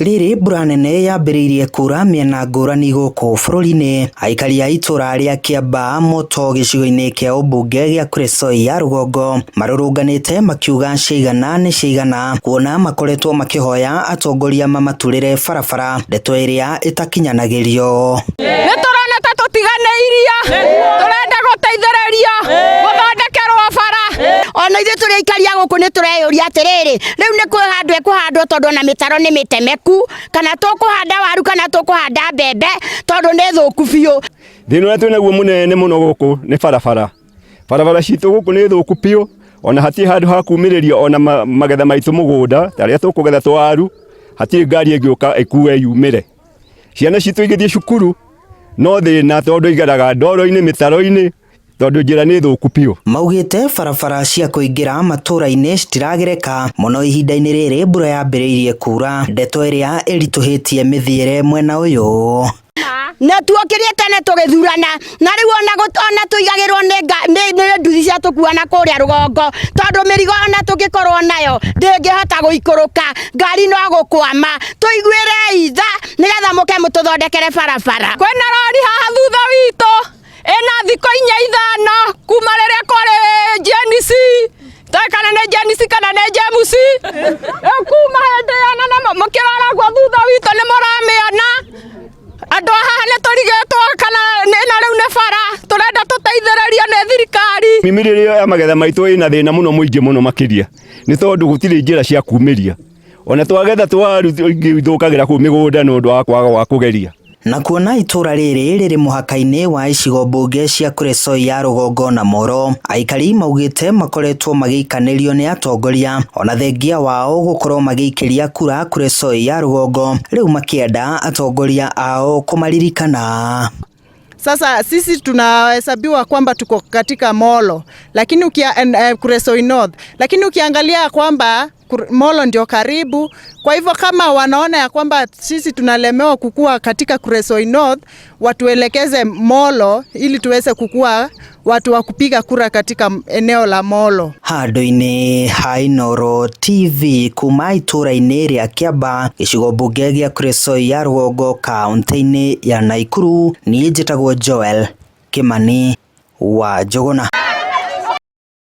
Rĩrĩ mbura nene yambĩrĩirie kura mĩena ngũrani gũkũ bũrũri-inĩ, aikari a itũra rĩa Kĩambaa Moto gĩcigo-inĩ kĩa ũmbunge gĩa Kuresoi ya rũgongo marũrũnganĩte makiuga ciaigana nĩ ciaigana kuona makoretwo makĩhoya atongoria mamaturĩre barabara, ndeto ĩrĩa ĩtakinyanagĩrio. Nĩ tũrona ta tũtiganĩirio, tũrenda gũteithĩrĩrio gũthondekerwo bara. Ona ithuĩ tũrĩ aikari a gũkũ nĩ tũreyũria atĩrĩrĩ, rĩu nĩ kũhandwo ĩkũhandwo tondũ ona mĩtaro nĩ mĩtemeku, kana tũkũhanda waru kana tũkũhanda mbembe tondũ nĩ thũku biũ. Thĩna ũrĩa twĩnaguo mũnene mũno gũkũ nĩ barabara. Barabara citũ gũkũ nĩ thũku biũ, ona hatirĩ handũ ha kumĩrĩria ona magetha maitũ mũgũnda, ta rĩrĩa tũkũgetha twaru, hatirĩ ngari ĩngĩũka ĩkue yumĩre. Ciana citũ igĩthiĩ cukuru no thĩna tondũ igeraga ndoro-inĩ, mĩtaro-inĩ, tondũ njĩra nĩ thũku biũ. Maugĩte barabara cia kũingĩra matũra-inĩ citiragereka mũno ihinda-inĩ rĩrĩ mbura yambĩrĩirie kura, ndeto ĩrĩa ĩritũhĩtie mĩthiĩre mwena ũyũ. Na tuokĩrie tene tũgĩthurana na rĩu ona ona tũigagĩrwo nĩ nĩ nduthi cia tũkua na kũrĩa rũgongo tondũ mĩrigo ona tũngĩkorwo nayo ndĩngĩhota gũikũrũka, ngari no gũkwama. Tũiguĩrei tha nĩgetha mũke mũtũthondekere barabara. Kwĩna rori haha thutha witũ ĩna thikũ inya ithano kuma rĩrĩa kwarĩ Gen Z, toĩ kana nĩ Gen Z kana nĩ James, rĩu kuma hĩndĩ ĩyo na mũkĩrora ũguo thutha witũ nĩ mũramĩona. Andũ a haha nĩ tũrigĩtwo kana ĩno rĩu nĩ bara tũrenda tũteithĩrĩrio nĩ thirikari. Mĩmĩrĩre ya magetha maitũ ĩna thĩna mũno mũingĩ mũno makĩria nĩ tondũ gũtirĩ njĩra cia kumĩria, ona twagetha twaru ingĩ ithũkagĩra kũu mĩgũnda nĩ ũndũ wa kwaga gwa kũgeria. Na kuona itũra rĩrĩ rĩrĩ mũhaka-inĩ wa icigo mbunge cia Kuresoi ya rũgongo na Moro, aikari maugĩte makoretwo magĩikanĩrio nĩ atongoria ona thengia wao gũkorwo magĩikĩria kura Kuresoi ya rũgongo, rĩu makĩenda atongoria ao kũmaririkana. Sasa sisi tunahesabiwa kwamba tuko katika Molo, lakini Kuresoi North, lakini ukiangalia kwamba Molo ndio karibu. Kwa hivyo kama wanaona ya kwamba sisi tunalemewa kukua katika Kuresoi North, watuelekeze Molo ili tuweze kukua watu wa kupiga kura katika eneo la Molo. Handũ-inĩ ha Inooro TV kuma itũra-inĩ rĩa Kĩamba gĩcigo mbunge gĩa Kuresoi ya rũgongo kaunti-inĩ ya Nakuru, niĩ njĩtagwo Joel Kimani wa Njũgũna.